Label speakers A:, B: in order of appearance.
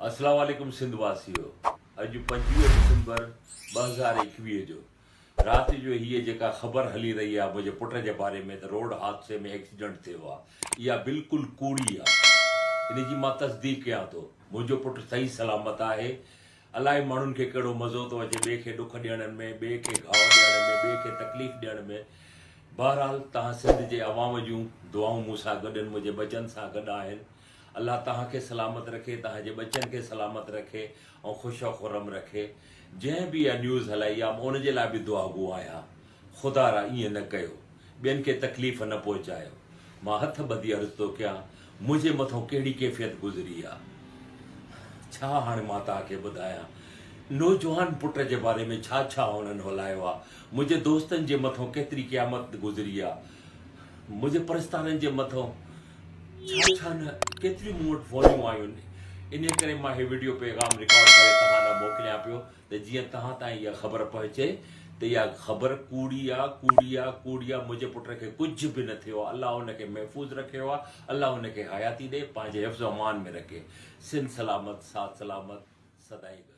A: اسلام عليڪم سنڌ واسيو اڄ 25 ڊسمبر 2021 جو رات جو هيء جيڪا خبر هلي رهي آهي منهنجي پٽ جي باري ۾ ته روڊ حادثي ۾ ايڪسيڊنٽ ٿيو آهي اها بلڪل ڪوڙي آهي ان جي مان تصديق ڪيان ٿو منهنجو پٽ صحيح سلامت آهي الائي ماڻهن کي ڪهڙو مزو ٿو اچي ٻئي کي ڏک ڏيڻ ۾ ٻئي کي گهاء ڏيڻ ۾ ٻئي کي تڪليف ڏيڻ ۾ بهرحال توهان سنڌ جي عوام جون دعائون مون سان گڏ آهن منهنجي ٻچن سان گڏ آهن الله توهان کي سلامت رکي توهان جي ٻچن کي سلامت رکي ۽ خوش و خرم رکي جنهن به اها نيوز هلائي آ مان ان جي لاء به دعاگو آهيان خدارا ائين نه ڪيو ٻين کي تڪليف نه پهچايو مان هٿ ٻڌي عرض ٿو ڪيان منهنجي مٿون ڪهڙي ڪيفيت گذري آ ڇا هاڻي مان توهان کي ٻڌايان نوجوان پٽ جي باري ۾ ڇا ڇا هنن هلايو آ منهنجي دوستن جي مٿون ڪيتري قيامت گذري آ منهنجي پرستارن جي مٿون ڇا ڇا نه ڪيتريون مون وٽ فونيون آيون انهي ڪري مان هي وڊيو پيغام رڪارڊ ڪري توهان ڏانهن موڪليان پيو ته جيئن توهان تائين اها خبر پهچي ته اها خبر ڪوڙي آ ڪوڙي آ ڪوڙي آ منهنجي پٽ کي ڪجهه به نه ٿيو آ الله ان کي محفوظ رکيو آ الله ان کي حياتي ڏي پنهنجي حفظ و امان ۾ رکي سنڌ سلامت ساٿ سلامت سدائين گڏ.